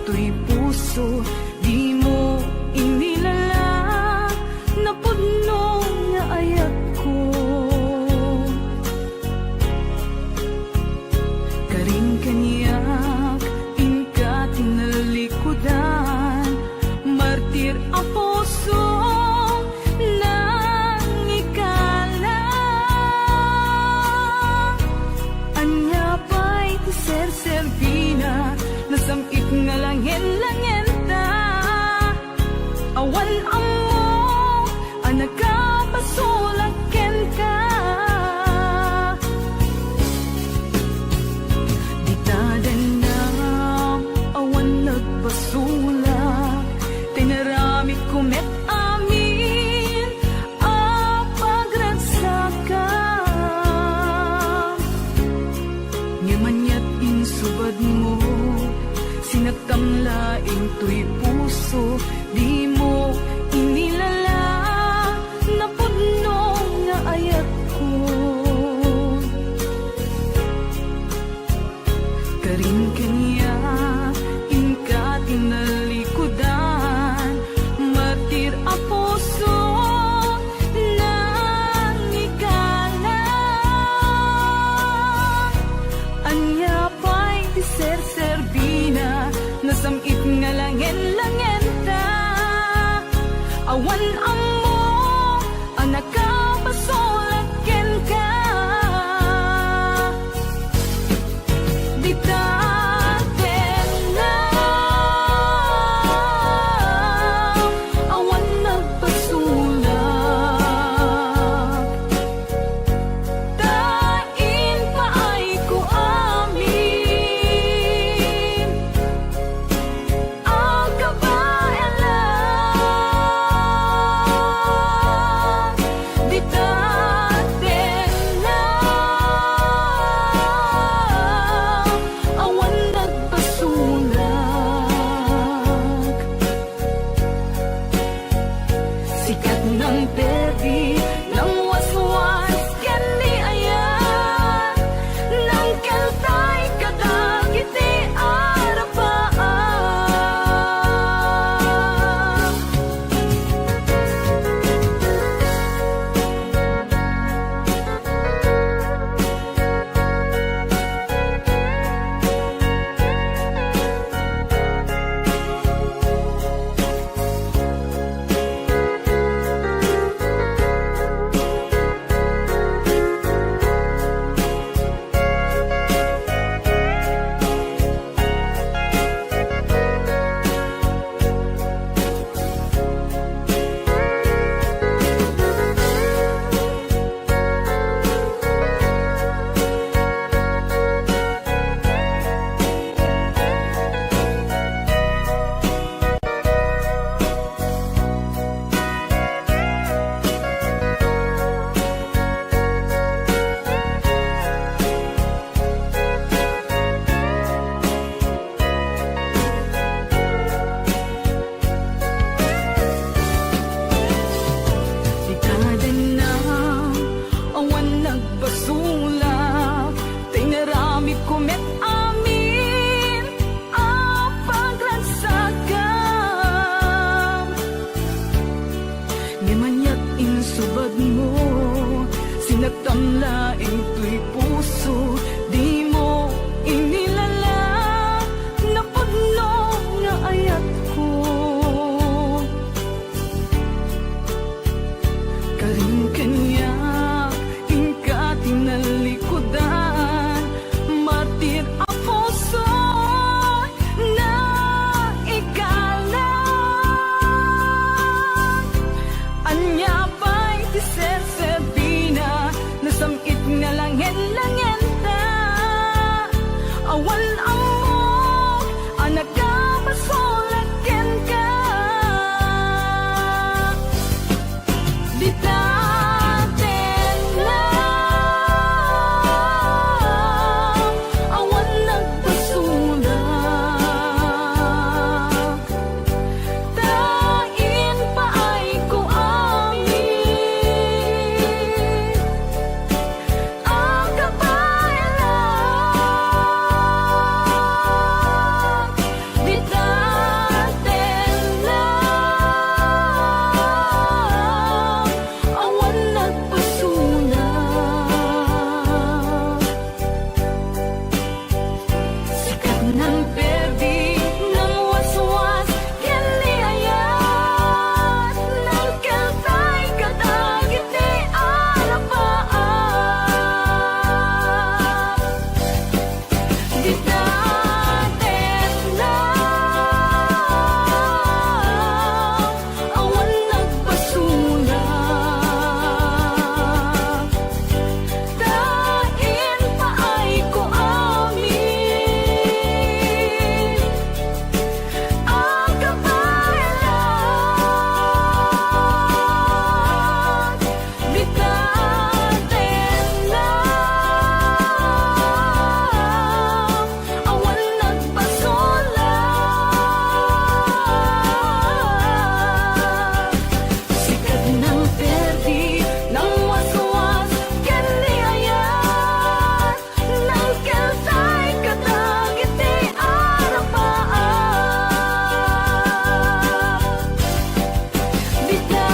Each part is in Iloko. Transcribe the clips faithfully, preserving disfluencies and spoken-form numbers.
Toy puso, dimo inilala, napudno nga ayatko. Karin kaniak, inka tinalikudan, martir a puso, nangikala. Ania pay ti serserbina, nasam-it nga langen-langenta. Awan ammo a nakapasulak kenka. Dita dennam, awan nagpasulak, tinaramidko met amin a pagragsakam. Ngem aniat insubadmo, sinaktam laeng toy puso, dimo inilala, napudno nga ayatko. Karin kaniak, inka tinalikudan, martir a puso, nangikala. Ania pay ti serserbina, nasam-it nga langen-langenta. Awan ammo a nakapasulak kenka. Dita dennam, awan nagpasulak, ta impaayko amin a kabaelan. Dita dennam, awan nagpasulak. Sikat nang perdi, nang waswas ken ni ayat, nang keltay kadagiti arapaam. Dita dennam, awan nagpasulak, ta inaramidko met amin a pagragsakam. Ngem aniat insubadmo, sinaktam laeng toy puso, dimo inilala, napudno nga ayatko. Karin kaniak, inka tinalikudan, martir a puso, naikalan. Ania pay ti serserbina, nasam-it nga langen-langenta. Awan ammo a nakapasulak kenka. Dita tengnga, awan nagpasulak, ta impaayko amin a kabaelan. Nangperdi, nangwaswas ken ni ayat, nangkeltay kadagiti arapaap. Dita tengnga, awan nagbasura. Ta impaayko amin a kabaelan. Dita tengnga, awan nagbasura. Sika ti nangperdi, nangwaswas ken ni ayat, nangkeltay kadagiti arapaap. Dita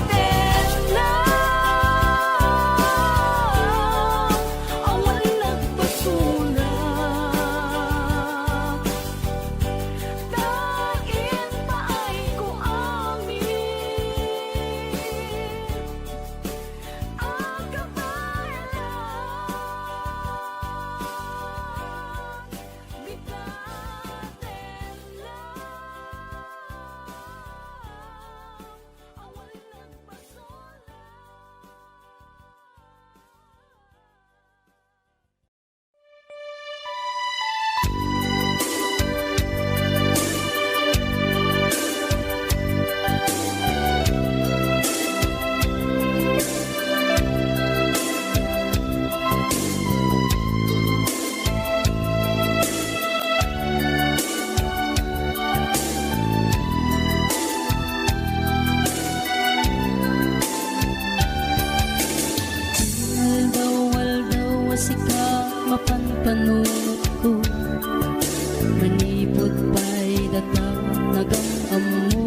tengnga, awan nagbasura. Ta impaayko amin a kabaelan. Dita tengnga, awan nagbasura. Aldaw-aldaw a sika mapan panunotko, manipud pay data nagam-ammo.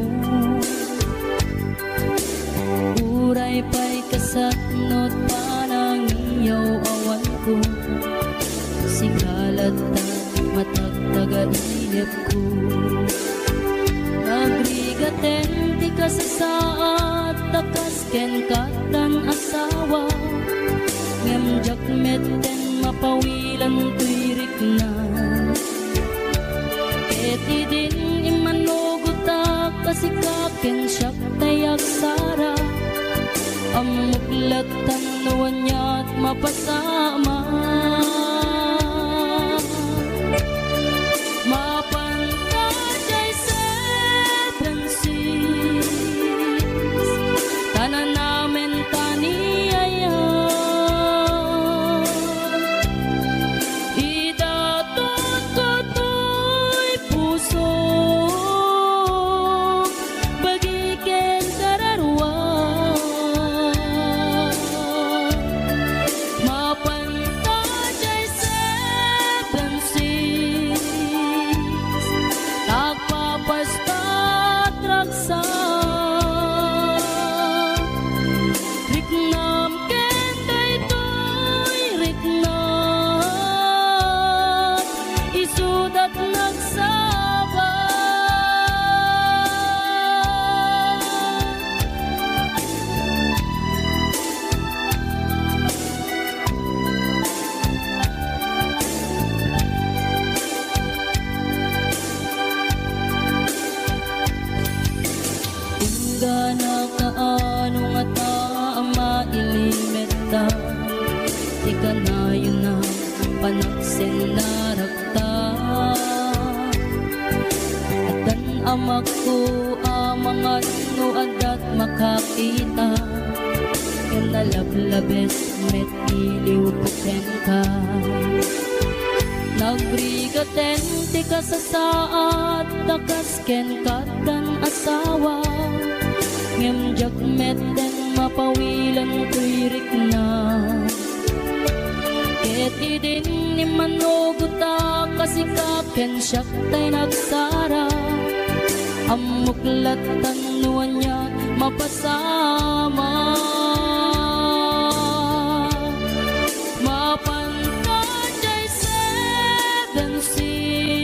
Uray pay kasano ti panangiyaw-awanko, sika latta matagtaga inepko. Nagrigaten ti kasasaad ta kas ken kattan asawa, ngem diak metten mapawilan toy rikna. Ket idin immanugotak a sika ken siak tay agsara, ammok lattan no aniat mapasamak. Mapan ta jay seven six, ta nanamen ta ni ayat. Idatotko toy pusok, bagi ken kararua. Mapan ta jay seven six, agpapastat ragsak. Riknam ken daytoy riknam, isudat nagsaba. Inggana kaano ngata a mailimetta ti kanayonna panagsennarakta. Addan amakko a mangan no addat makakita, ken nalablabes met iliwko kenka. Nagrigaten ti kasasaad ta kas ken kattan asawa, ngem diak metten mapawilan toy rikna. Ket idin immanugotak a sika ken siak tay nagsara, ammok lattan no ania mapasamak. Mapan ta jay seven six,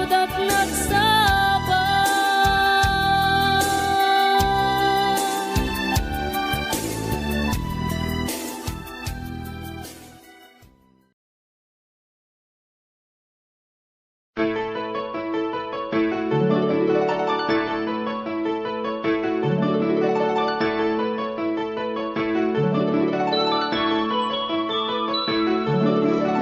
Dak nagsaba.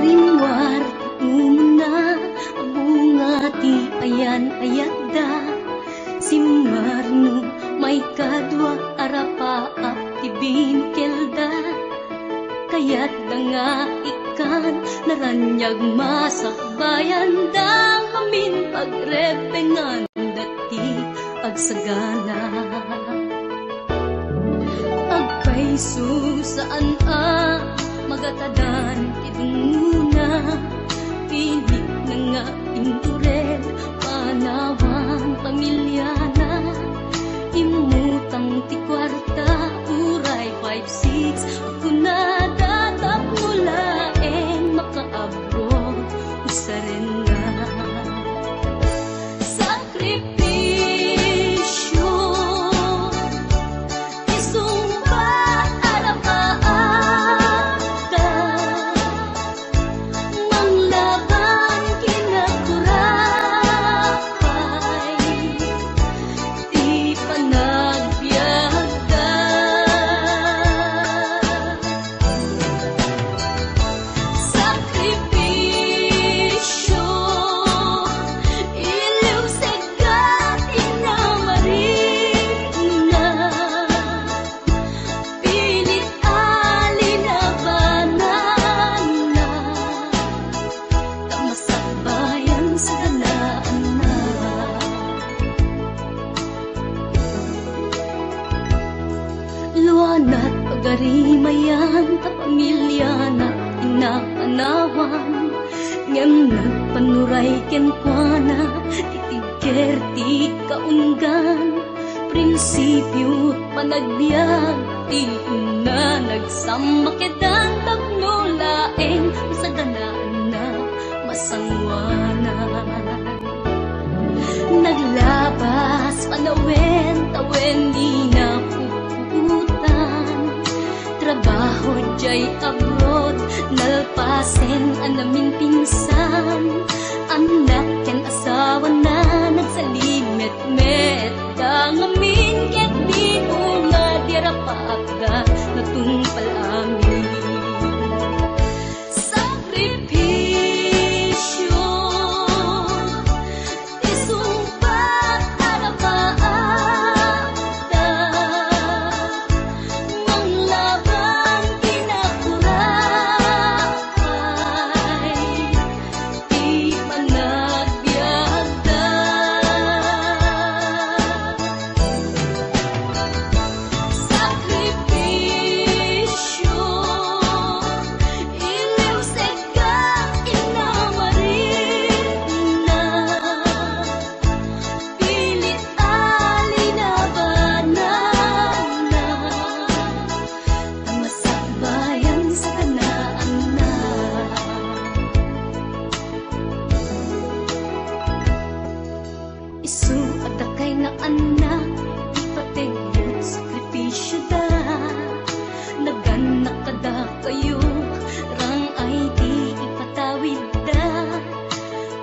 Rimmuar ti umuna a bunga ti ayan-ayatda. Simmarno maikadua a rapaap ti binkelda. Kayatda nga ikkan naraniag masakbayanda ngamin pagrebbenganda ti agsagana. Agpayso saan a magatadan ti dungona, pinitna nga intured panawan pamiliana. Immutang ti kuarta, uray five six, kunada tapno laeng makaabroad, usarenna. Sakripisio, isungbat a rapaapda. Manglaban kinakurapay ti panagbiagda. Sakripisio, iliwsegda ti namarina. Pilit a linabananna, ta masakbayan saganaanna. Luanat pagarimayan ta pamiliana ti napanawan, ngem nagpanuray kenkuana ti tigger ti kaunggan. Prinsipio panagbiag ti inna, nagsammakedan tapno laeng masaganaanna, masangoanan. Naglabas panawen, tawen ni napuputan. Trabaho diay abroad, nalpasen a naminpinsan. Annak ken asawana, nagsalimetmet da ngamin ket di unga ti rapaapda natungpal amin. Sakripisio, isungbat a rapaapda, manglaban kinakurapay ti panagbiagda. Sakripisio, iliwsegda ti namarina. Pilit a linabananna, ta masakbayan saganaanna. Isu a dakay nga annak, ipatengngeg sakripisioda. Nagannak kadakayo, rang-ay ti ipatawidda.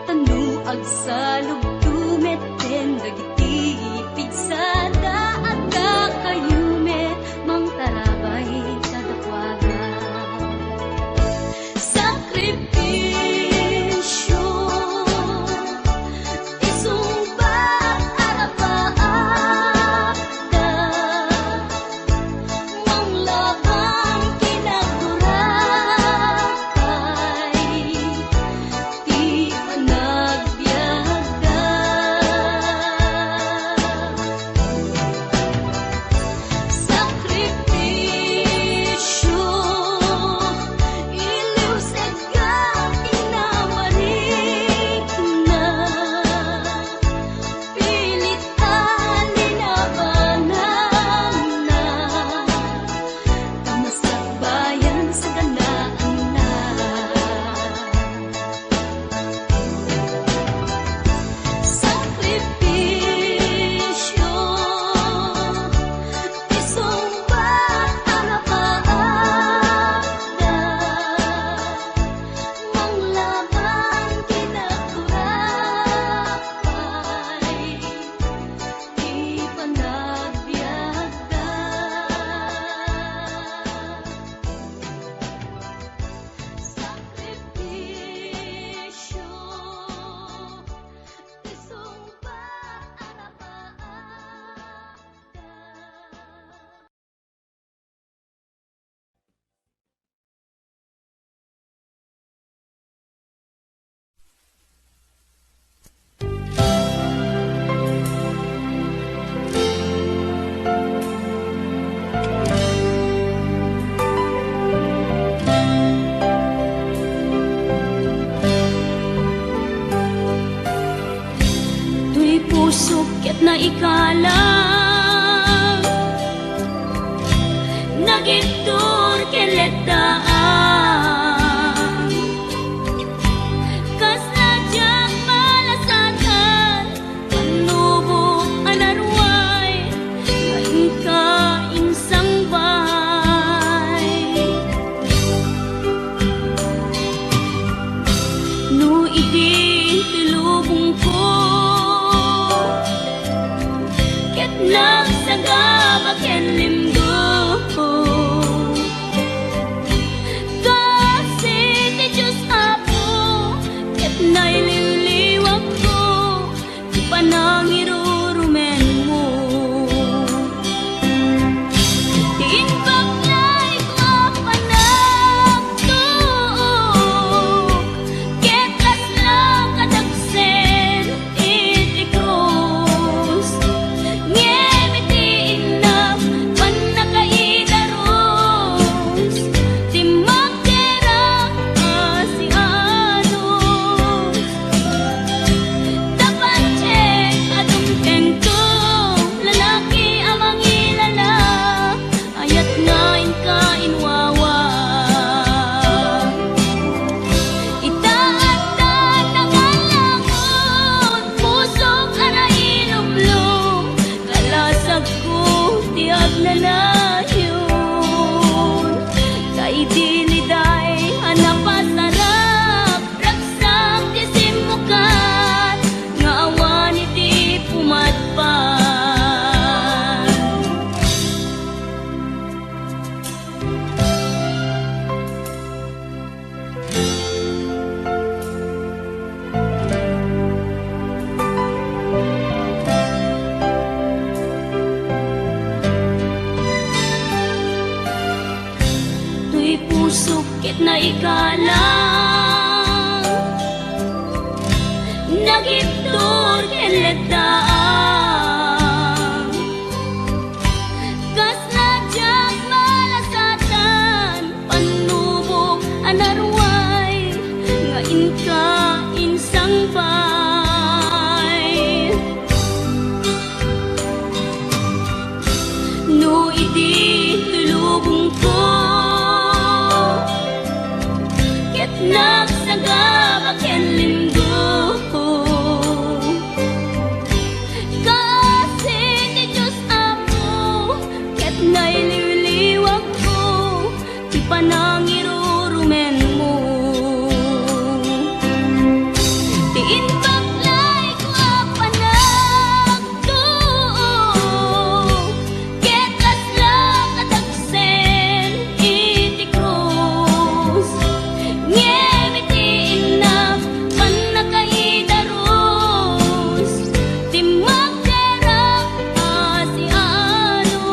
Ta no agsalubto met ken dagiti pigsada, adda kayo met mangtarabay kadakuada. Sakripisio, isungbat a rapaapda, manglaban kinakurapay ti panagbiagda. Sukket naikalang, nagibtur ken letdaan. Kasla diak malasatan, pannubok a naruay, nga inka insangbay. No idi ti lubongko, ket nagsagaba ken limgo, kasi ti Dios Apo ket nailiwliwakko ti panangirurumenmo. Ti imbag nga ikaw a panagtuok, ket kasla kadagsen iti krus. Ngem iti innak pannakaidarus, ti magderak a sianus. Tapattek a dumtengto, lalaki a mangilala, ayat nga inka inwawa. Ita adda nangalangon, pusok a nailumlom, kalasagko ti agnanayon. Ta idi liday a napasarap, ragsak ti simmukan, nga awan iti pumadpad. Toy pusok ket naikalang, nagibtur ken letdaan. Kasla diak malasatan, pannubok a naruay, nga inka insangbay. No idi ti lubongko, ket nagsagaba ken limgo, kasi ti Dios Apo ket nailiwliwakko ti panangirurumenmo. Ti imbag nga ikaw a panagtuok, ket kasla kadagsen iti krus. Ngem iti innak pannakaidarus, ti magderak a sianus.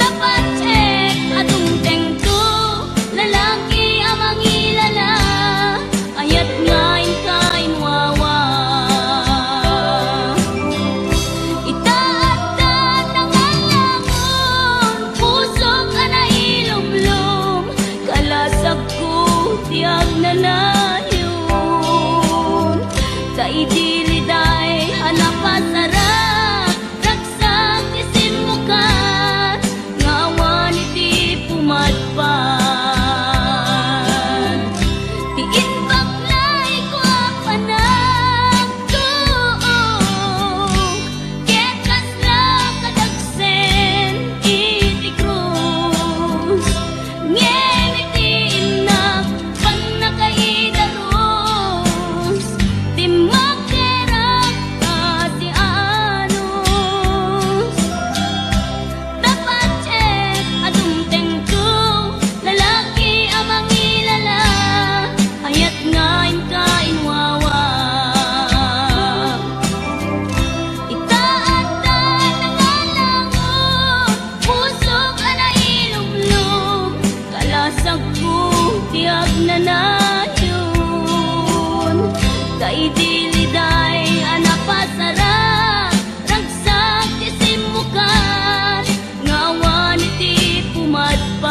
Tapattek a dumtengto, lalaki a mangilala, ayat nga inka inwawa. Ita adda nangalangon, pusok a nailumlom, kalasagko ti agnanayon. Ta idi liday a napasarap, ragsak ti simmukan, nga awan iti pumadpad. Ti imbag nga ikaw a panagtuok, ket kasla kadagsen iti krus. Ngem iti innak pannakaidarus, ti magderak a sianus. Tapattek a dumtengto, lalaki a mangilala, ayat nga inka inwawa. Ita adda nangalangon, pusok a nailumlom, kalasagko ti agnanayon. Ta idi liday a napasarap, ragsak ti simmukan, nga awan iti pumadpad.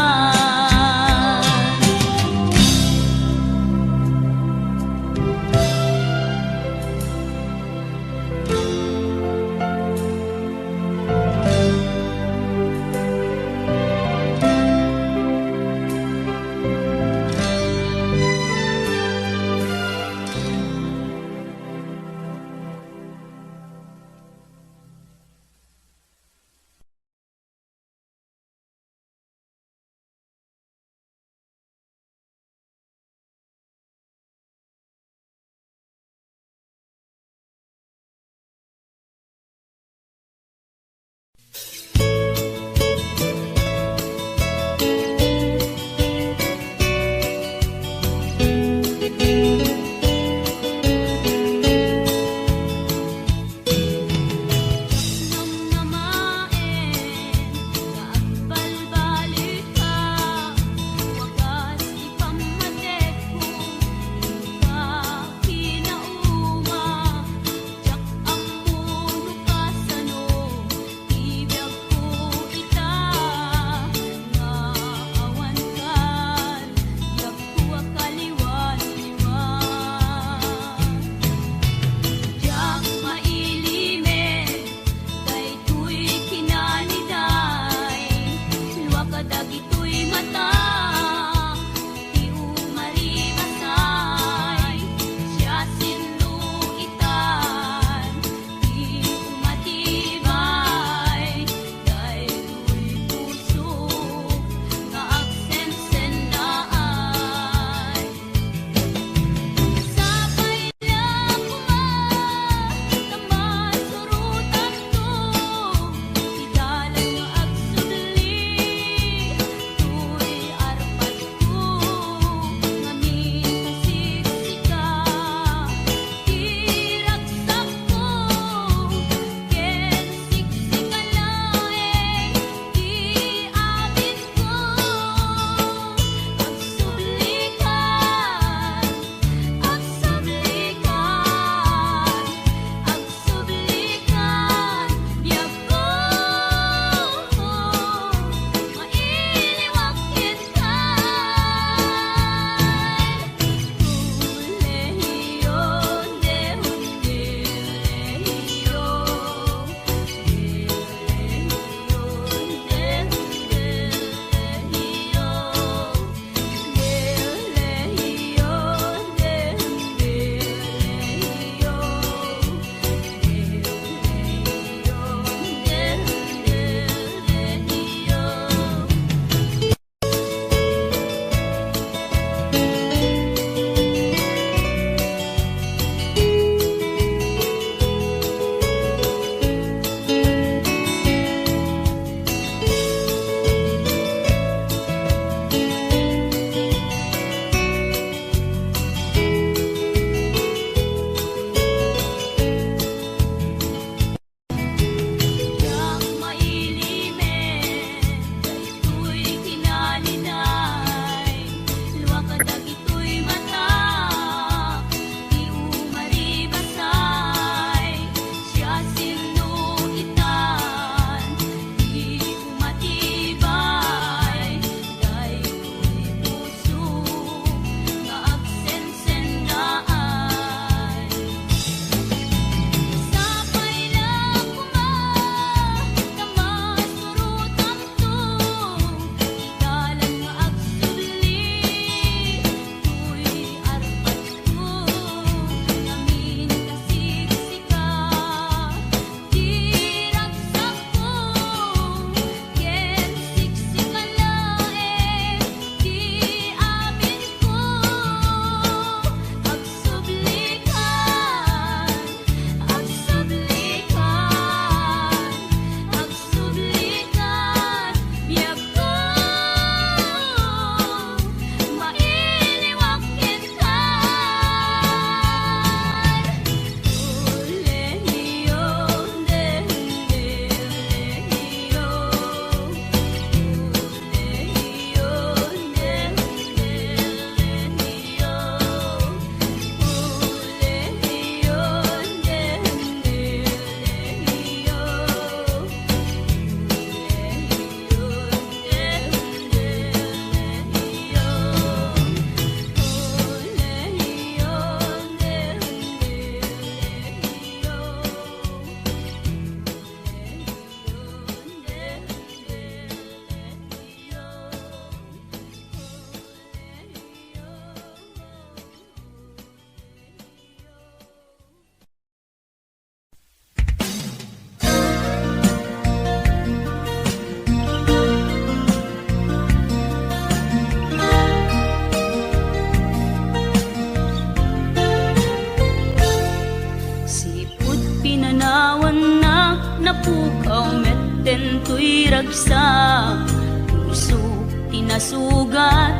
Napukaw metten toy ragsak, puso ti nasugat.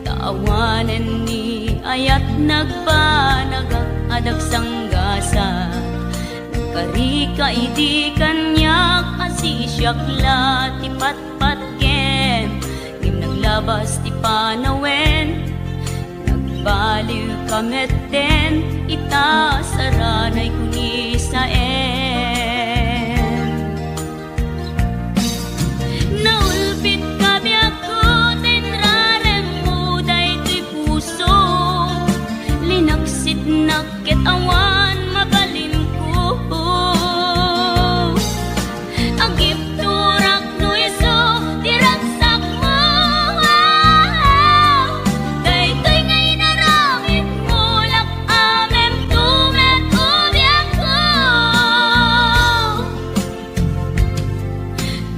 Ta awanen ni ayat nagbanagak a dagsanggasat. Nagkarika idi kaniak a sisiak la ti patpatgem, ngem naglabas ti panawen. Nagbaliwka metten ita saranay kunisaen. Naulpitka biagko ta inraremmo daytoy puso. Linaksitnak ket awan mabalinko. Agibturak no isu ti ragsakmo. Daytoy nga inaramidmo, lak-amemto met o biagko.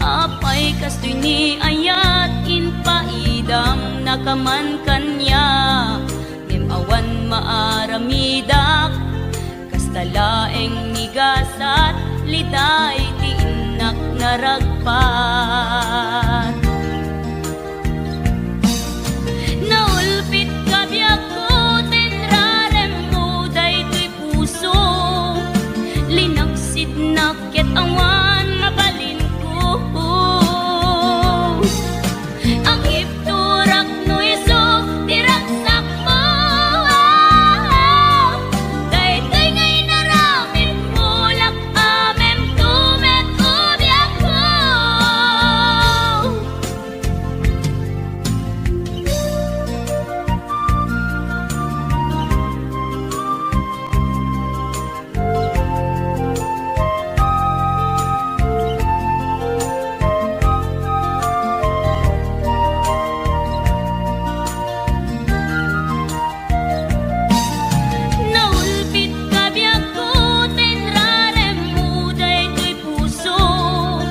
Apay kastoy ni ayat, impaidamnaka man kaniak, ngem awan maaramidak. Kasta laeng ni gasat, liday ti innak naragpat. Naulpitka biagko ta inraremmo daytoy puso. Linaksidnak ket awan mabalinko. Agibturak no isu ti ragsakmo. Daytoy nga inaramidmo, lak-amemto met o biagko. Naulpitka biagko ta inraremmo daytoy pusok.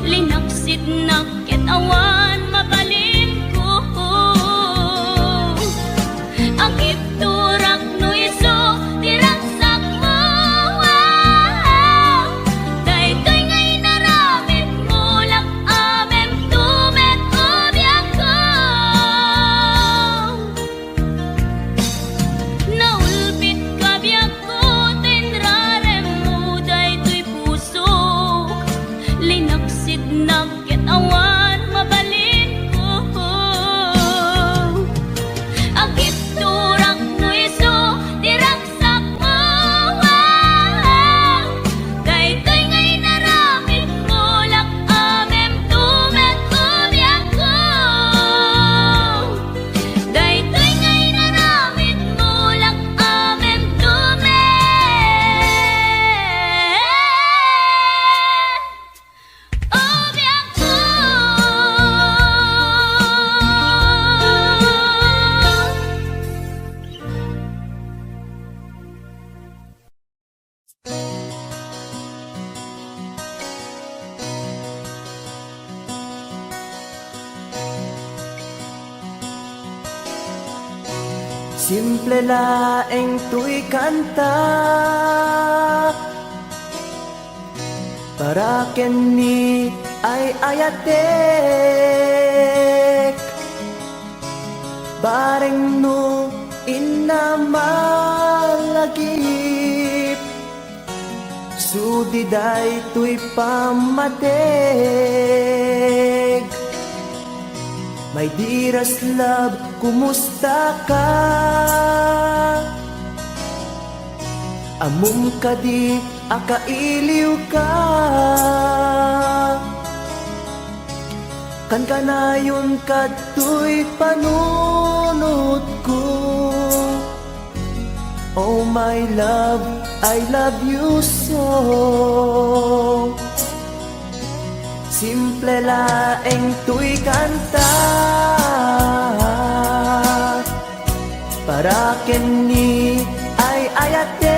Linaksidnak ket awan mabalinko. Agibturak no isu ti ragsakmo. Daytoy nga inaramidmo, lak-amemto met o biagko. Naulpitka biagko ta inraremmo daytoy pusok. Linaksidnak ket awan mabalinko. Agibturak no isu ti ragsakmo. Daytoy nga inaramidmo, lak-amemto met o biagko. Daytoy nga inaramidmo, lak-amemto met o biagko. Simple laeng toy kanta para ken ni ay-ayatek. Bareng no inna malagip, sudi daytoy pammateg. My dearest love, kumusta ka? Ammom kadi a kailiwka? Kankanayon kadtoy panunotko. Oh my love, I love you so. Simple laeng toy kanta para ken ni ay-ayatek.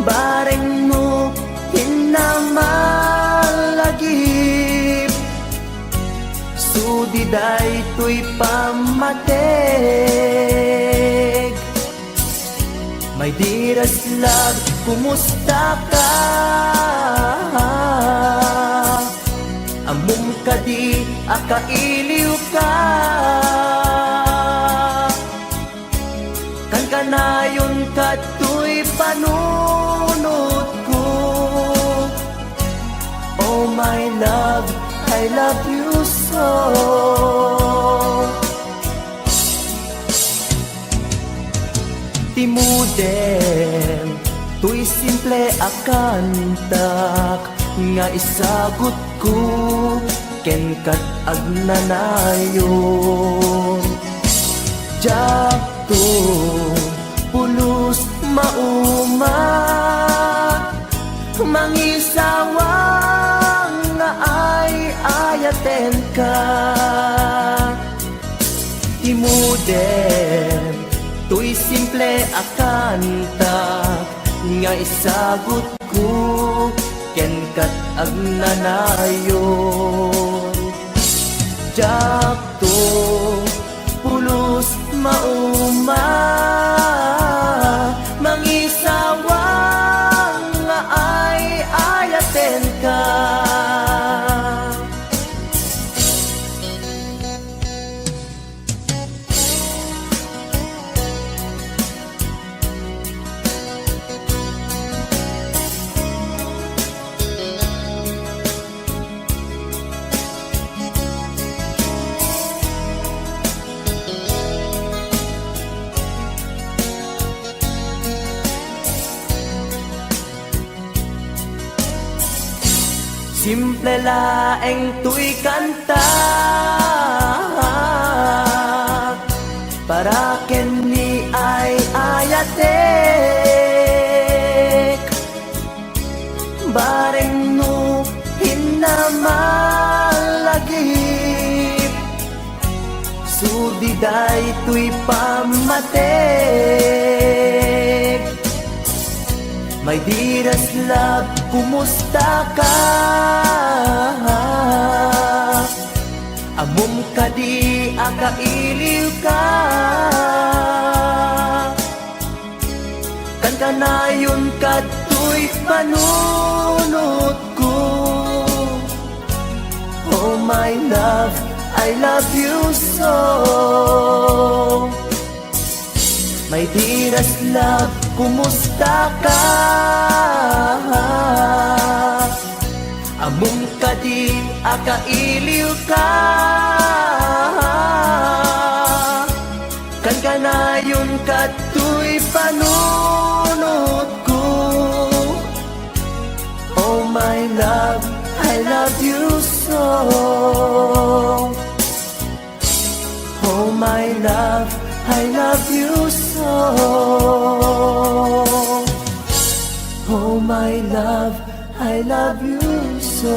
Bareng no inna malagip, sudi daytoy pammateg. My dearest love, kumusta ka? Ammom kadi a kailiw ka? Kankanayon kadtoy panunotko. Oh my love, I love you so. Timudem, toy simple a kantak nga isagutko kenka agnanayon. Diakto pulos mauma, mangisawang nga ay-ayatenka. Timudem, toy simple a kantak nga isagutko kenka agnanayon. Diakto pulos mauma, mangisawang nga ay-ayatenka. Simple laeng toy kanta para ken ni ay-ayatek. Bareng no hinna malagip, sudi daytoy pammatek. My dearest love, kumusta ka? Ammom kadi a kailiw ka? Kankanayon kadtoy panunotko. Oh my love, I love you so. My dearest love, kumusta ka? Ammom kadi a kailiw ka? Kankanayon kadtoy panunotko. Oh my love, I love you so. Oh my love, I love you so. Oh my love, I love you so.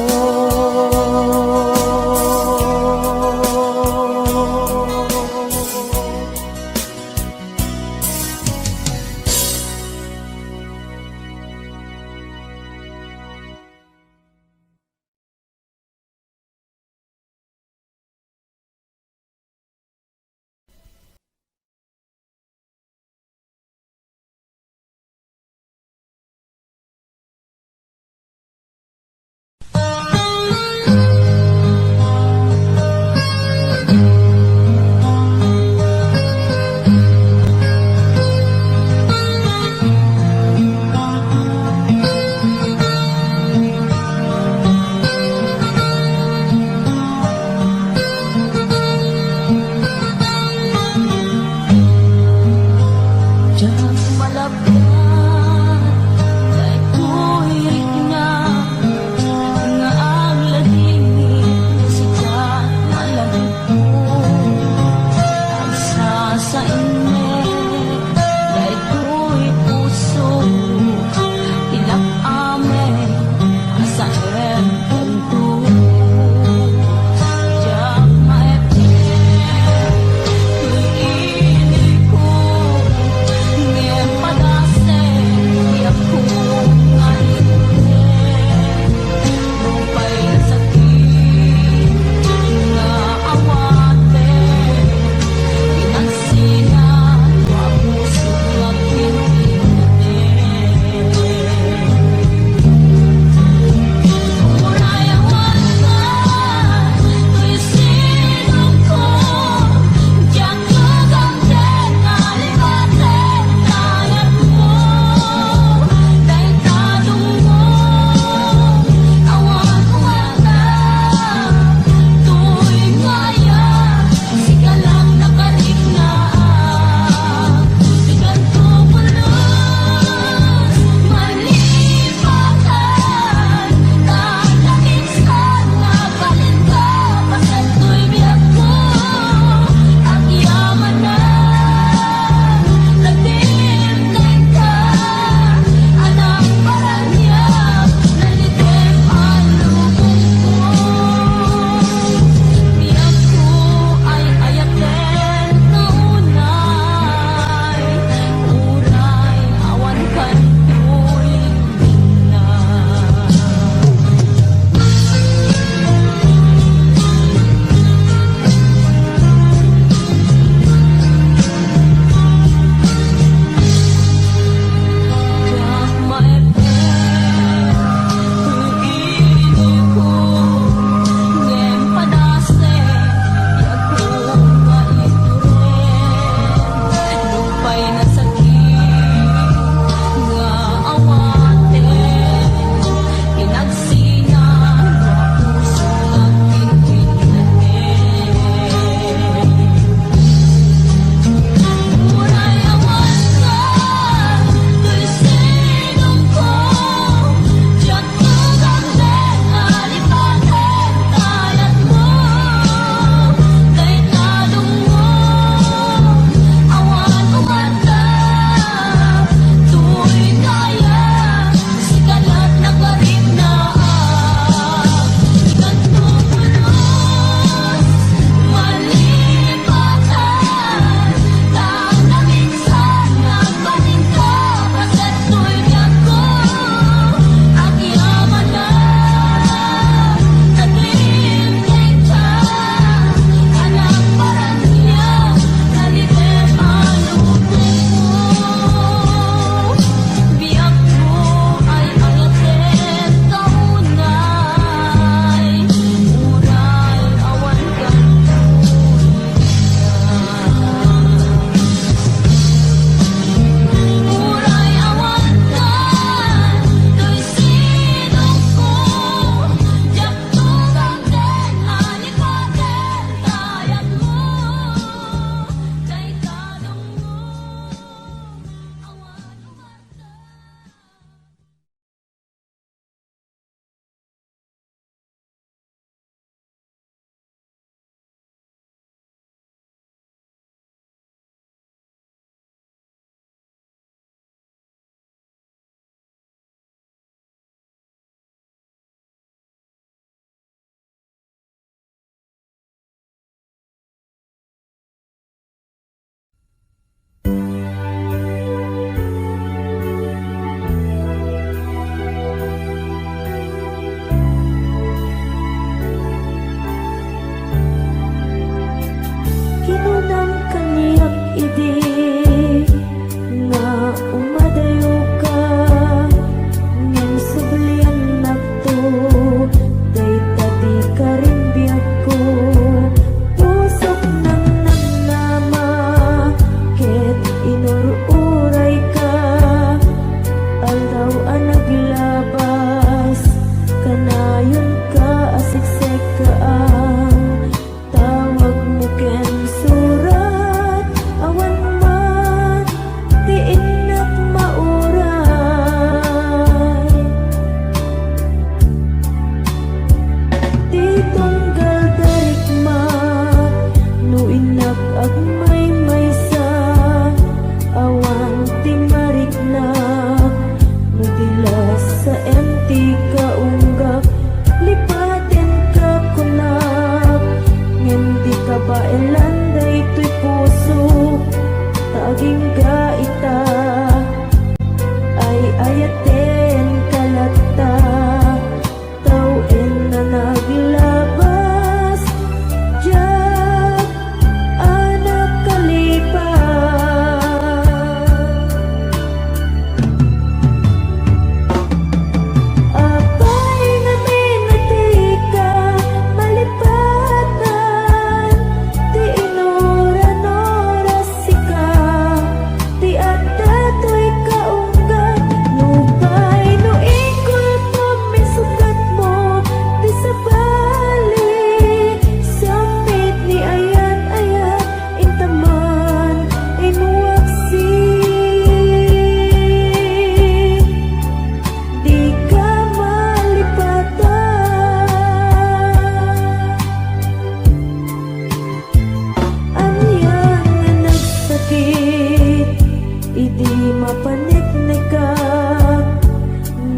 Apaniknikak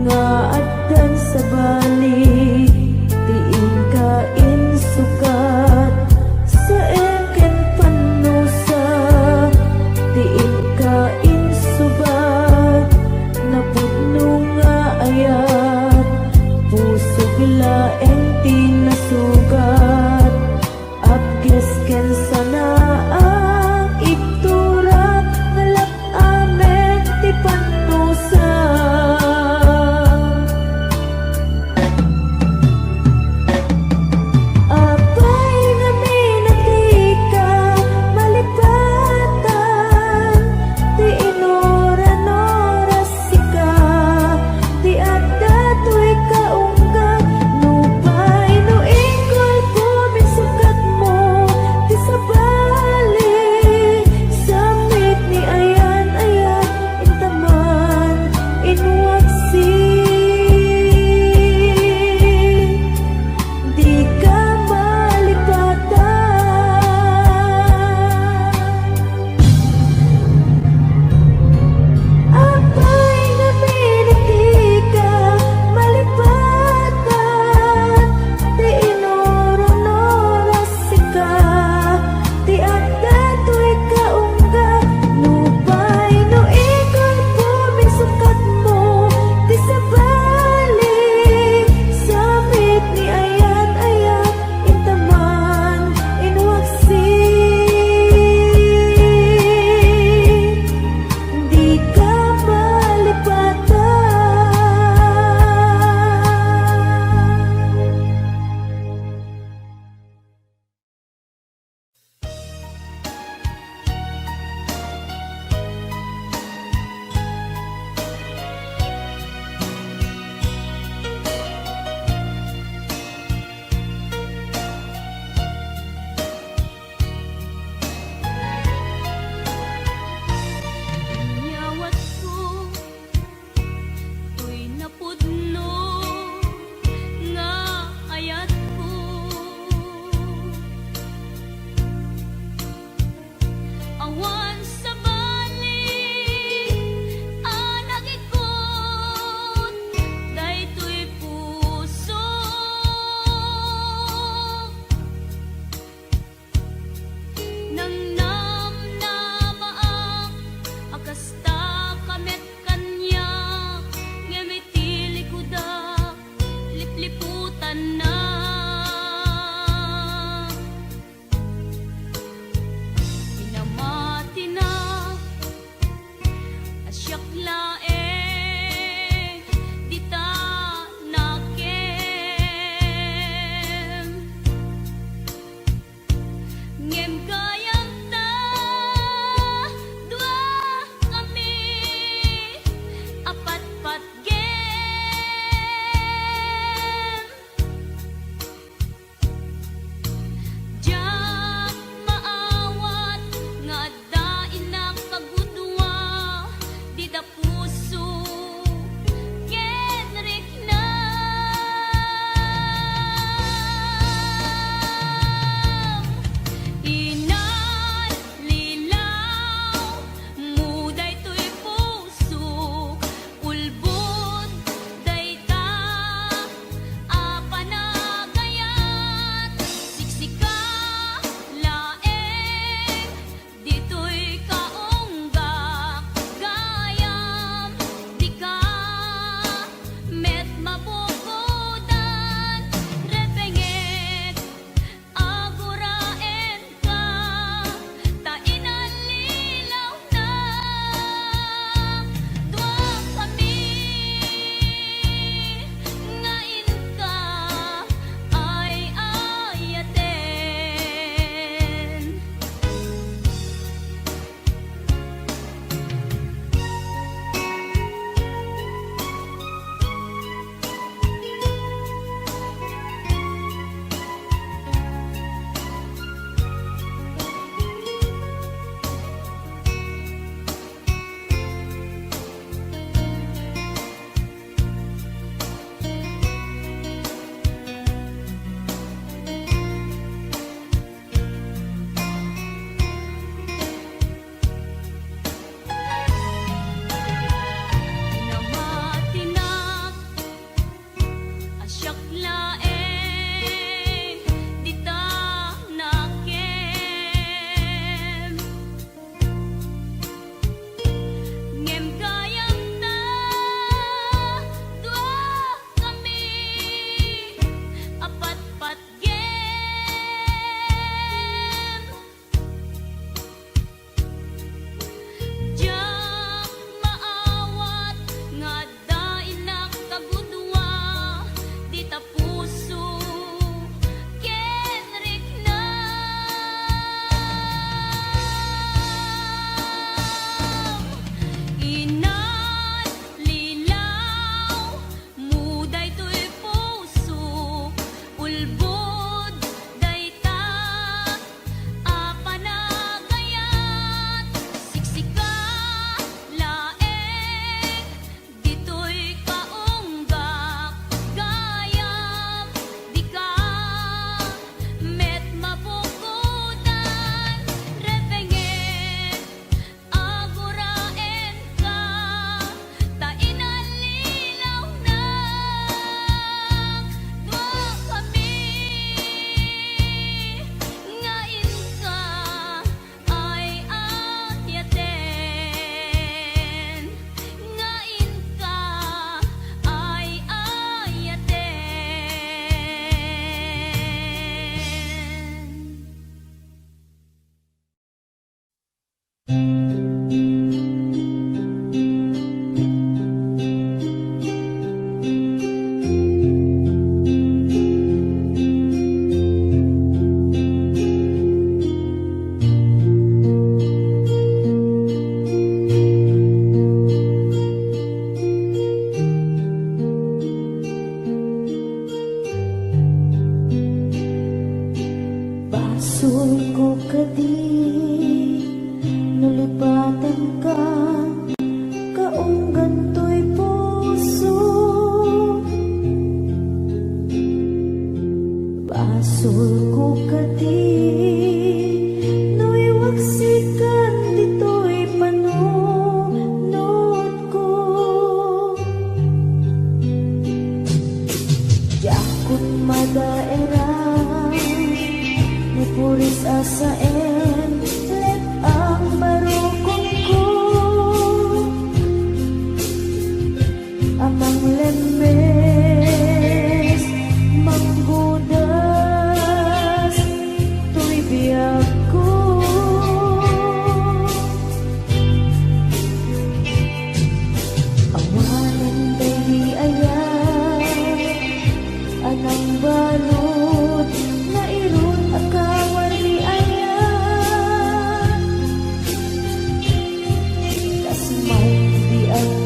nga addan sabali ti inka insukat, saem ken pannusa ti inka insubat, napudno nga ayat, pusok laeng ti nasugat. Apkes ken sanaang igturak, nalap amen ti pan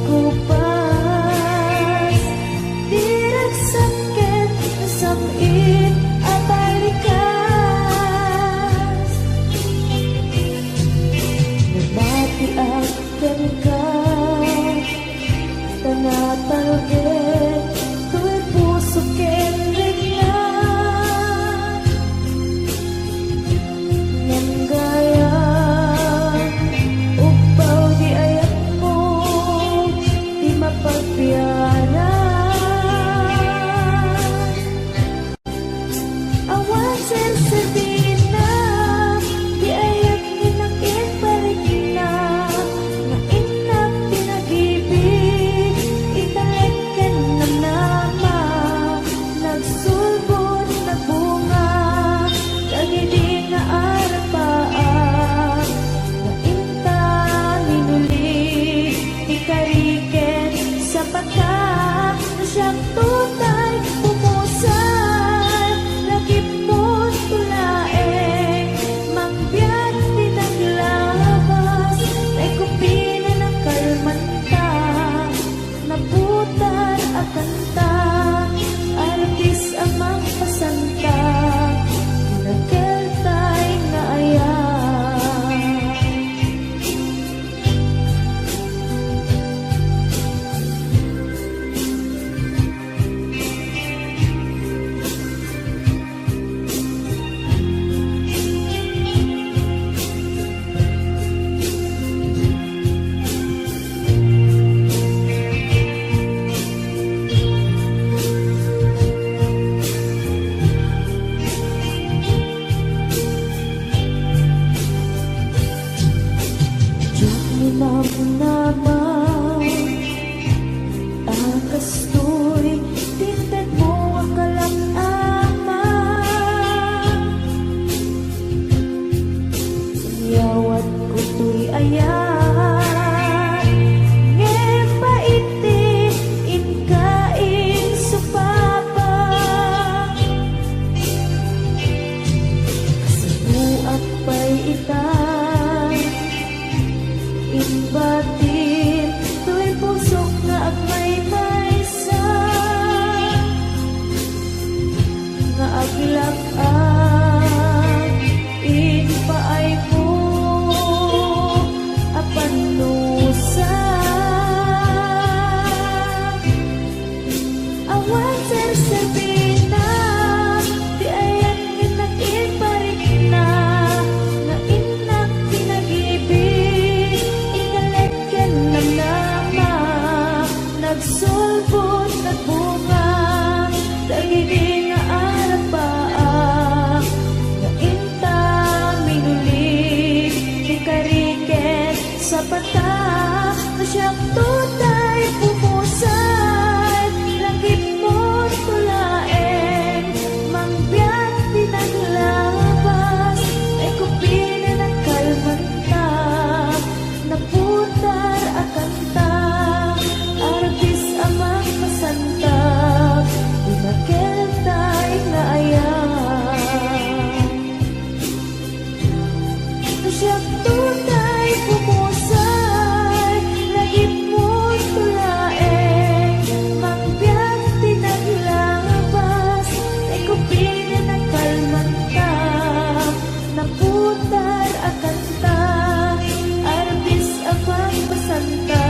Kupas, diragsak ket nasam-it a balikas. Namatiak kenka, ta natalged toy puso ken rikna. Ngem gayam, ugpaw di ayatmo ti mapagbianan. Awan serserbina ti ayat nga innak ken parikna, nga innak pinag-ibig, italek ken namnama. Nagsulbod, nagbunga dagidi nga arapaak, nga inta minuli ti kari ken sapata. No siak tutay pumusay, lagipon to laeng mangbiag ti naglabas, tay kupina nakalmanta. Naputar a kanta, artis a mangpasanta, ti nakeltay nga ayat. Diak minamnama a kastoy ti intedmo a kalak-ama. Inyawatko toy ayat, ngem pait ti inka insupaba. Kasanoak pay ita imbatin toy pusok nga agmaymaysa, nga aglak-ak impaaymo a pannusa. Awan serserbina ti ayat nga innak ken parikna, nga innak pinag-ibig, italek ken namnama. Nagsulbod, nagbunga dagidi nga arapaak, nga inta minuli ti kari ken sapata. No siak tutay pumusay, lagipon to laeng mangbiag ti naglabas, tay kupina nakalmanta. Naputar a kanta, artis a mangpasanta, ti nakeltay nga ayat. No siak tutay pumusay, lagipon to laeng mangbiag ti naglabas, tay kupina nakalmanta. Naputar a kanta, artis a mangpasanta,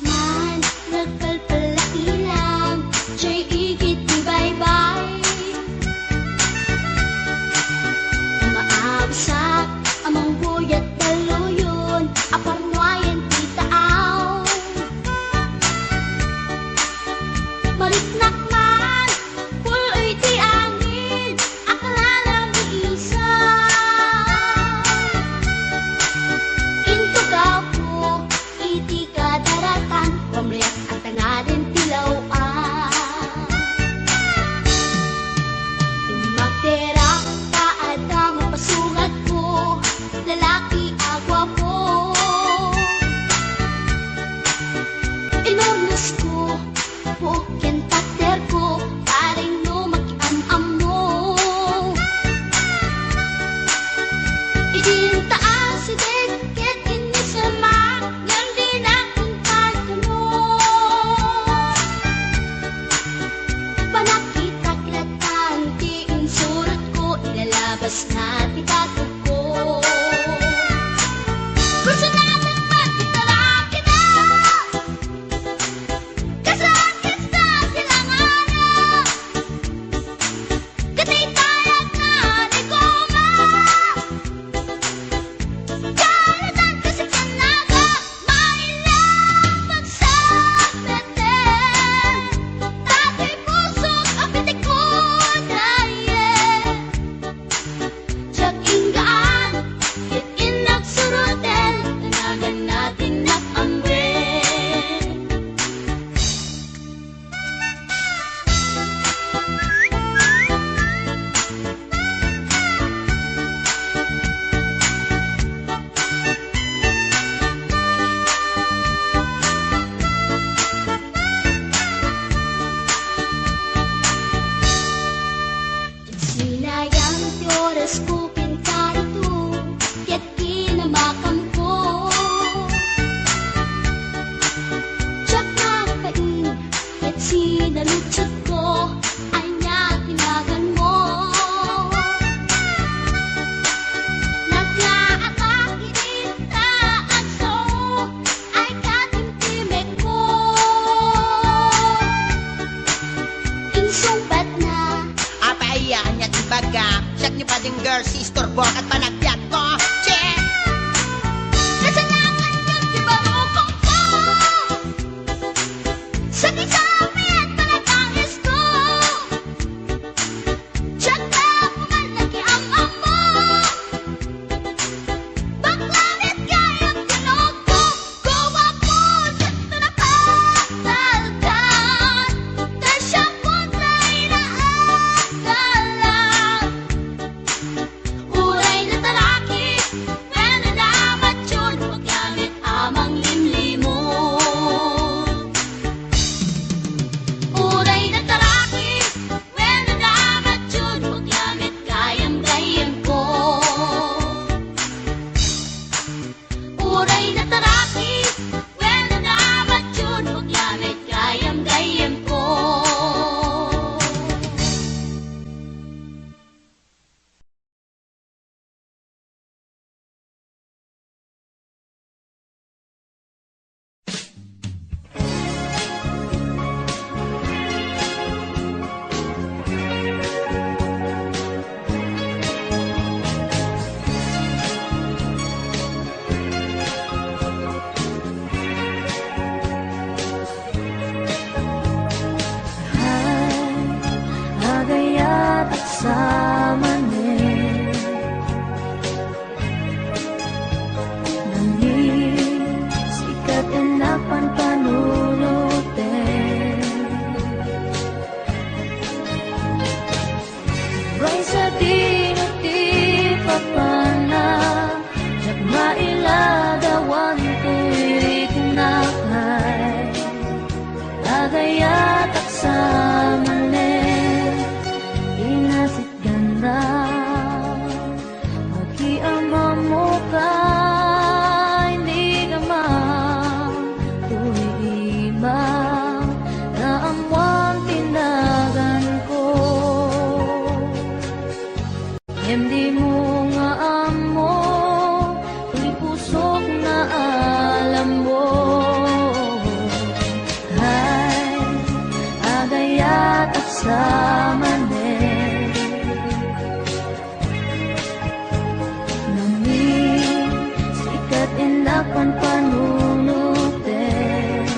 Man, nagpalpalaki lang, jay igid ti baybay. Maabusak a mangguyat dalluyon a parnuayen ti taaw. Mariknak man, pul-oy ti angin, a kalala mi isa. Intugaw ko iti kadaratan, pamriak a tangaden ti law-an. Magterak ta adda mapasungatko, lalaki a guapo. Inurnosko, buok ken takderko, paring no makiam-ammo. Idinta a sideg ket innisemak, ngem dinak inkan kano. Panakitak latan ti insurotko, ilalabasna ti batogko. Personalan met ti lalakina. Kasakit sa silangana. Kataytayag na ni Goma. Jonathan kasi kanaga, maila pagsapeten. Tatay pusok, apitik ko, daye. Diak inggaan, ket innak suroten, tanagan natin nak amwen. Sinayang ti orasko ken karito, ket kinamakamko. Diak nagbain, ket sinaludsodko, ania ti naganmo? Naglaak iti taagso, ay katimtimekko. Insungbatna. Apay aya, ania ti ibaga? Siak ni Bading Girl, si isturbok ket panagbiagko. Che! Kasanakan ket ti barukongko. Sakit sa amin, panagangisko. Diak na puman nakiam-ammo. Bakla met gayam tinogko, guwapo, diak na napatalkan. Kasya po tayo na agalan. Uray natalaki, wenno namatyon, bakla met a manglimlimon. manen. Nangngeg, sika ti innak panpanunotek.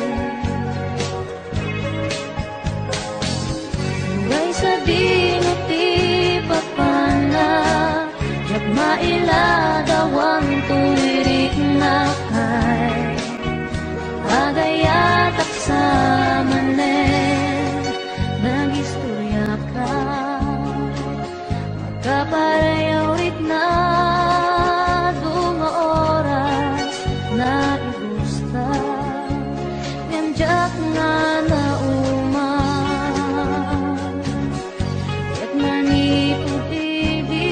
Uray sadino ti papanak, diak mailadawan ti riknak. Agayatak sa manen, nagistoriaka. Kapareho rikna, adu nga oras naibuska, ngem diak nga nauman. Ket manipud idi,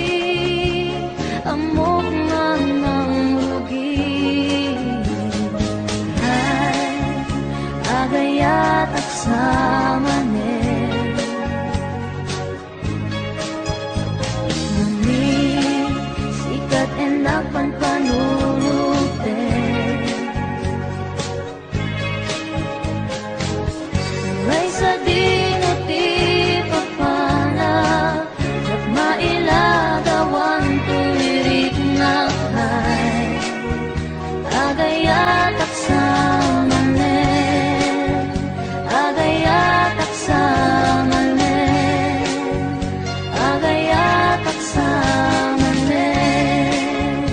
ammok nga nangrugi. Ay, agayatak sa manen. Nangngeg, sika ti innak panpanunotek. Uray sadino ti papanak, diak mailadawan ti riknak. Agayatak sa manen, agayatak sa manen, agayatak sa manen.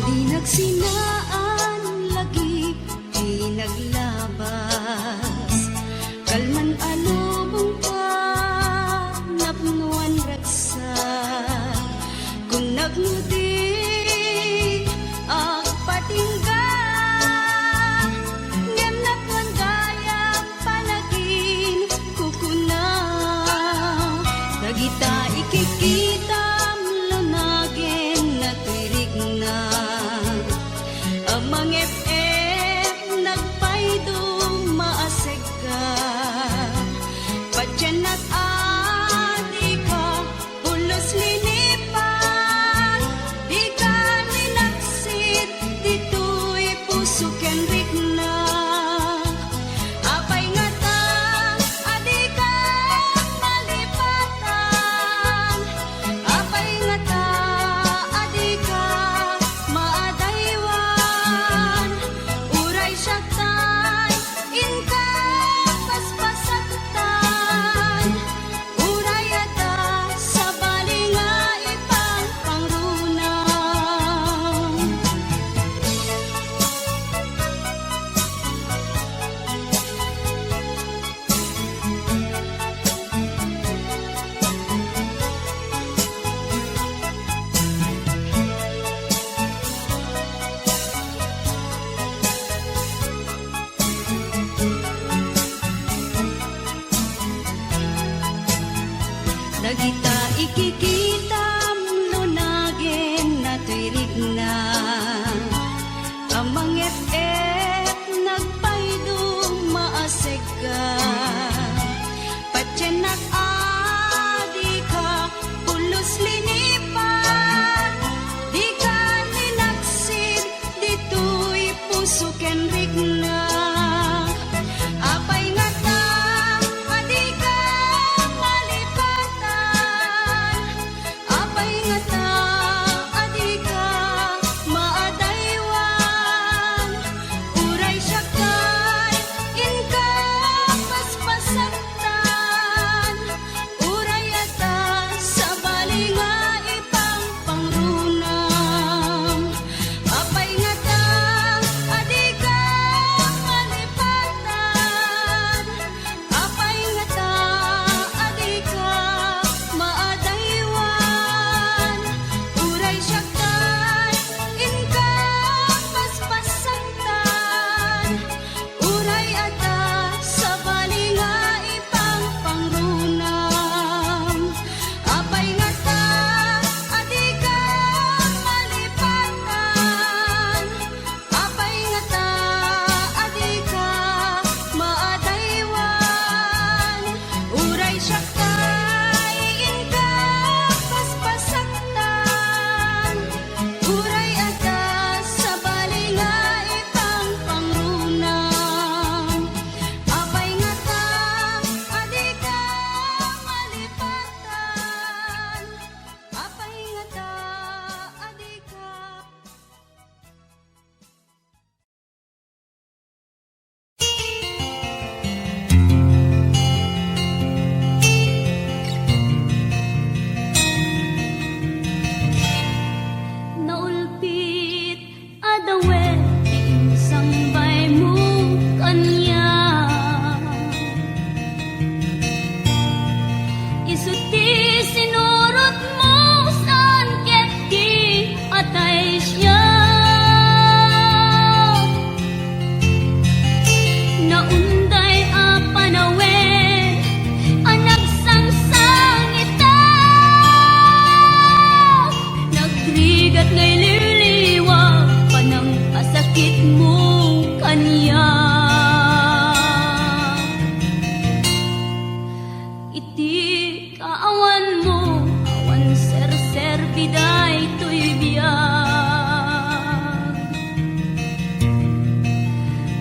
Di nagsinaan lagip ti naglabas. Kalman a lubong ta, napnoan ragsak. Kunnak no di agpatingga, ngem napnoan gayam panaginkukuna. Dagita ikikitam lunagen a ti rikna. A mangep-ep nagpayduma a segga. Patiennak a dika pulos linipat.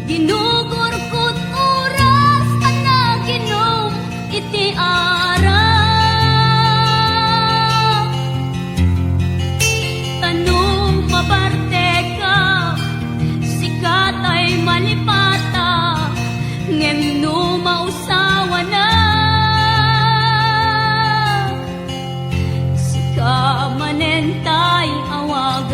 Ginugurkot oras a naginom iti arak. Ta no mabarteka, sika tay malipata, ngem no mausawana, sika manen tay awag.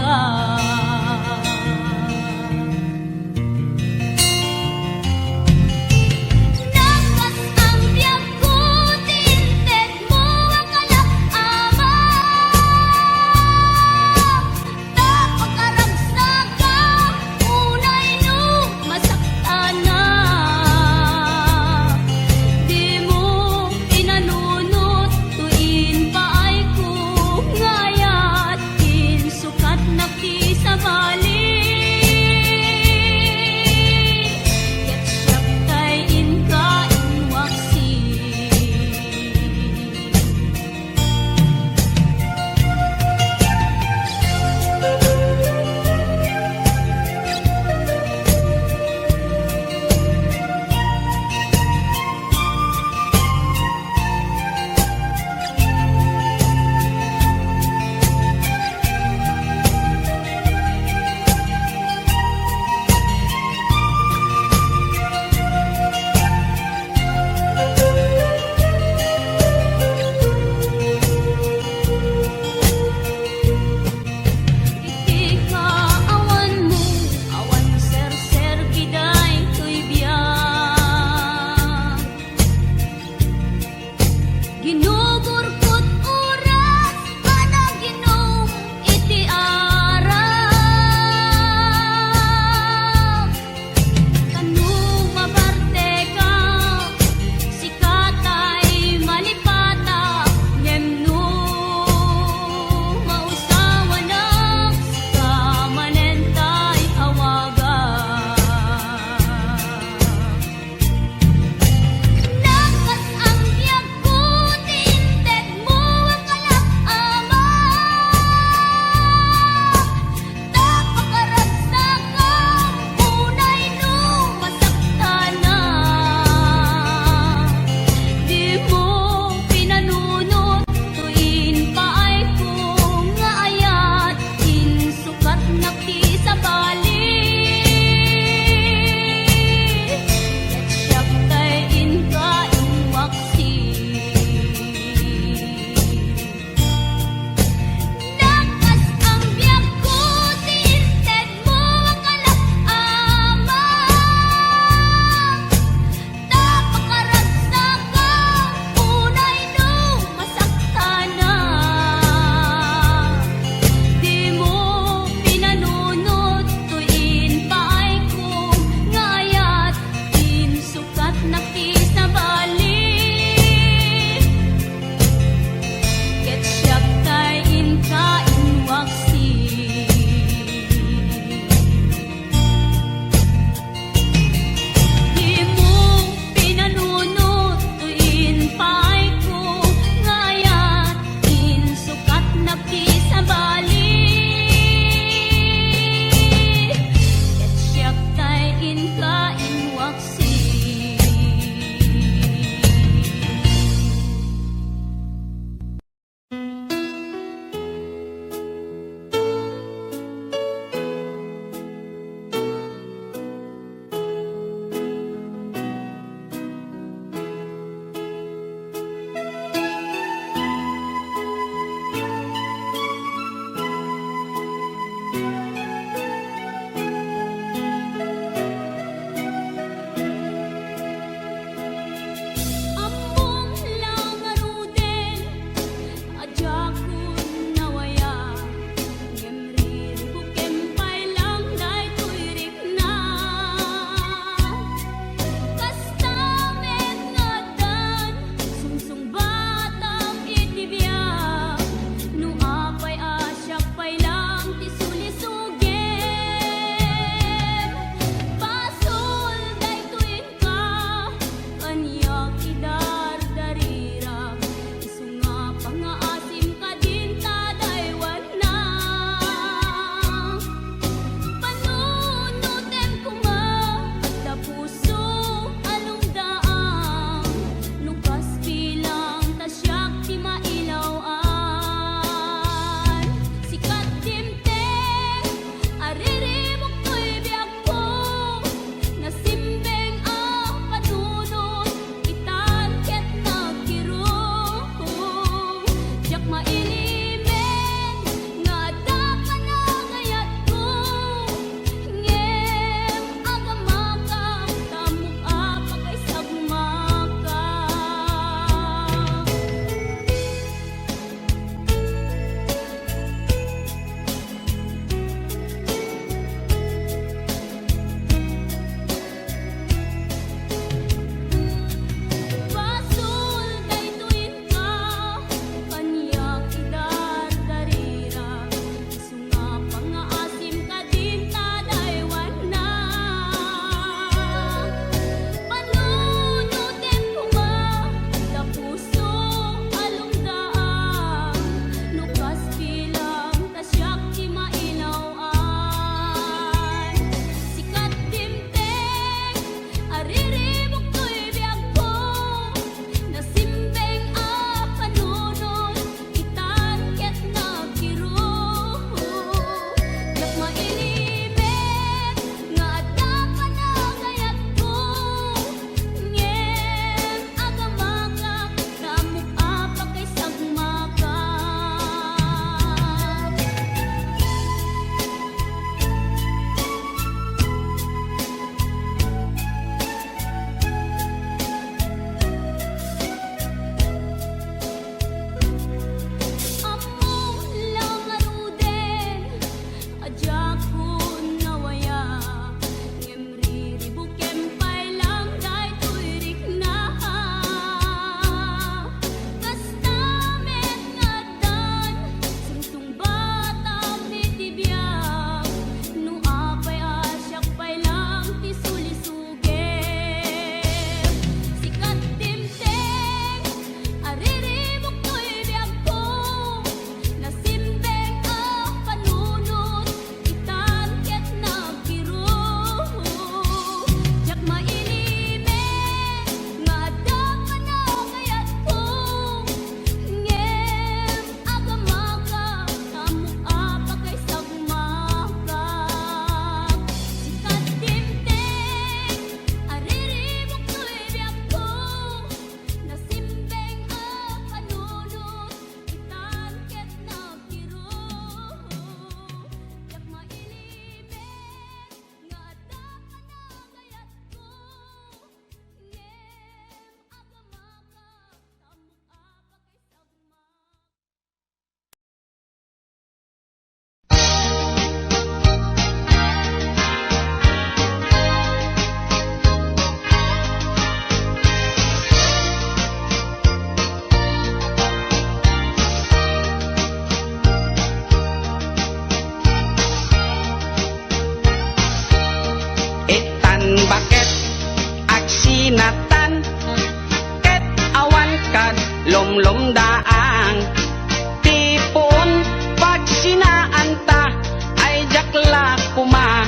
La koma,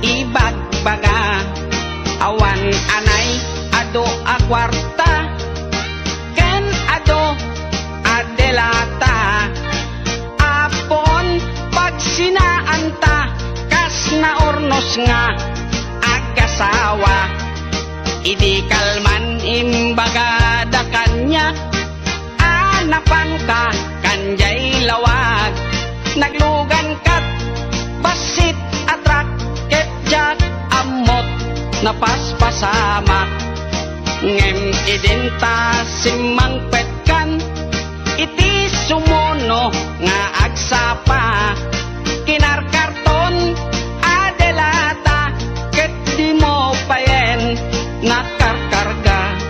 ibagbaga, awan anay adu a kuarta, ken adu a delata. Apo, pagsinaanta, kas naurnos nga agasawa. Idi kalman imbagada kaniak, a napanka kan diay lawag. Naglugankat bassit a truck ket diak ammot napaspasamak. Ngem idinta simmangpetkan iti sumuno nga agsapa, kinarkarton a delata ket dimo payen nakarkarga.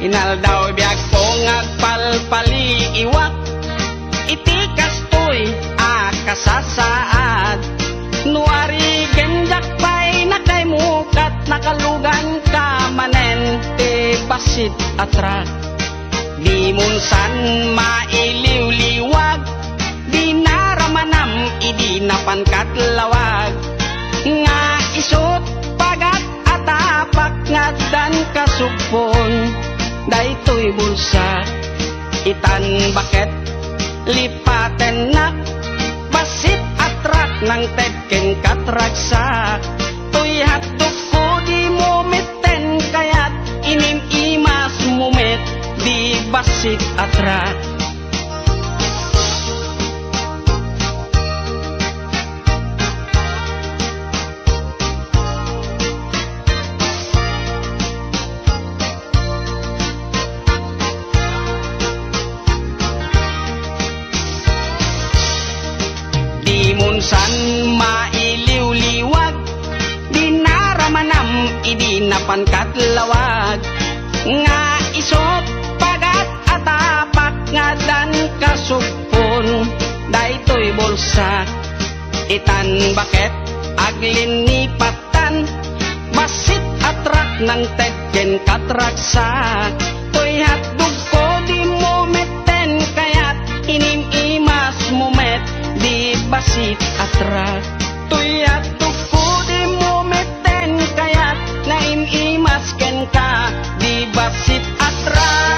Inaldaw biagko nga agpalpaliiwak iti kastoy a kasasaad. No arigem diak pay nakaimukat, nakaluganka manen ti bassit a truck. Dimon san mailiwliwag, dinaramanam idi napankat lawag. Nga isut' pagat a tapak nga addan kasugpon daytoy bulsa. Itan baket lipatennak, bassit a truck nangted ken katragsak. Toy hotdogko dimo metten kayat, inim-imasmo met di bassit a truck. Dimon san mailiwliwag, dinaramanam idi napankat lawag. Nga isut' pagat a tapak nga addan kasugpon daytoy bulsa. Itan baket aglinnipattan, bassit a truck nangted ken katragsak. Toy hotdogko dimo metten kayat, inim-imasmo met di bassit a truck. Toy hotdogko dimo metten kayat, naim-imas kenka di bassit a truck.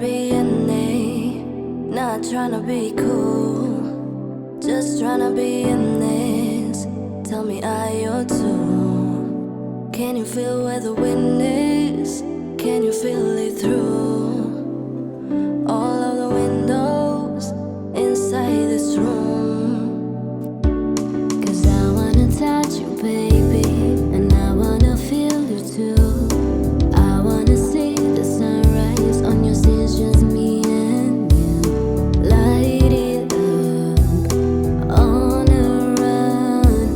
Being me, not trying to be cool, just trying to be in this. Tell me, are you too? Can you feel where the wind is? Can you feel it through all of the windows inside this room? 'Cause I wanna touch you, baby, and I wanna feel you too. I wanna see the sunrise on your skin, just me and you. Light it up on a run.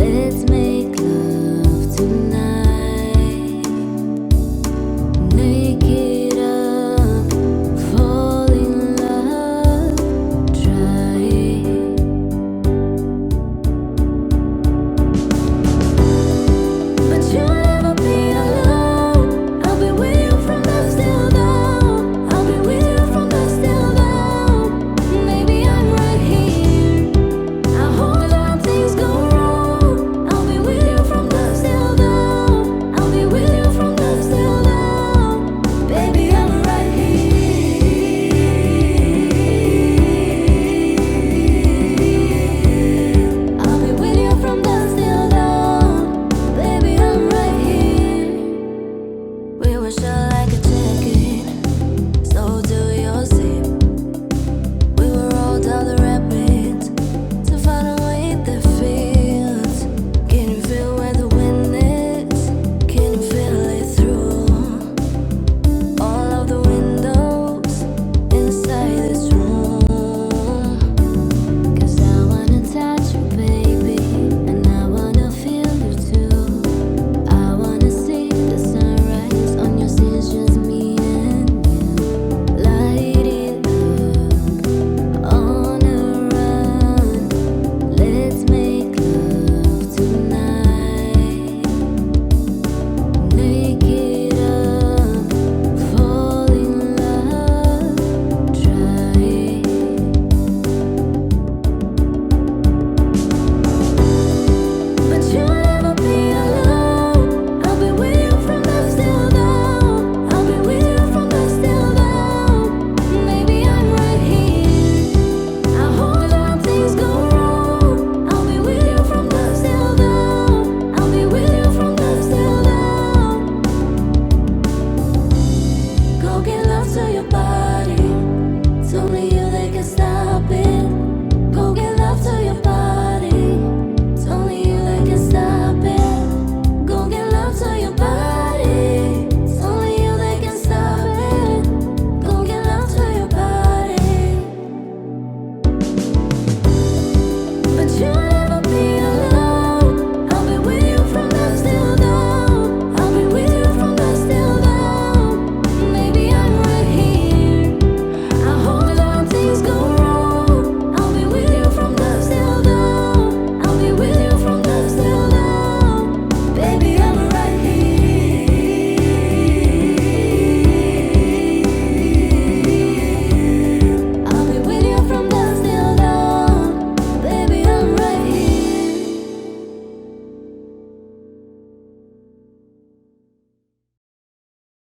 Let's make love tonight. Make it up, fall in love, try it. But you'll never be alone. I'll be with you from dusk till dawn. I'll be with you from dusk till dawn. Baby, I'm right here. I hope that things go wrong. I'll be with you from dusk till dawn. I'll be with you from dusk till dawn. Baby, I'm right here. I'll be with you from dusk till dawn. Baby, I'm right here. We were shut like a jacket, so do your zip. We were all down the rapids to find a way that fits. Can you feel where the wind is? Can you feel it through all of the windows inside this room? 'Cause I wanna touch you, baby, and I wanna feel you too. I wanna see the sunrise on your skin, just me and you. Light it up on a run. Let's make love tonight. Make it up, fall in love, try it. But you'll never be alone. I'll be with you from dusk till dawn. I'll be with you from dusk till dawn. Baby, I'm right here. I hope that things go wrong. I'll be with you from dusk till dawn. I'll be with you from dusk till dawn. Go give love to your body. It's only you that can stop it.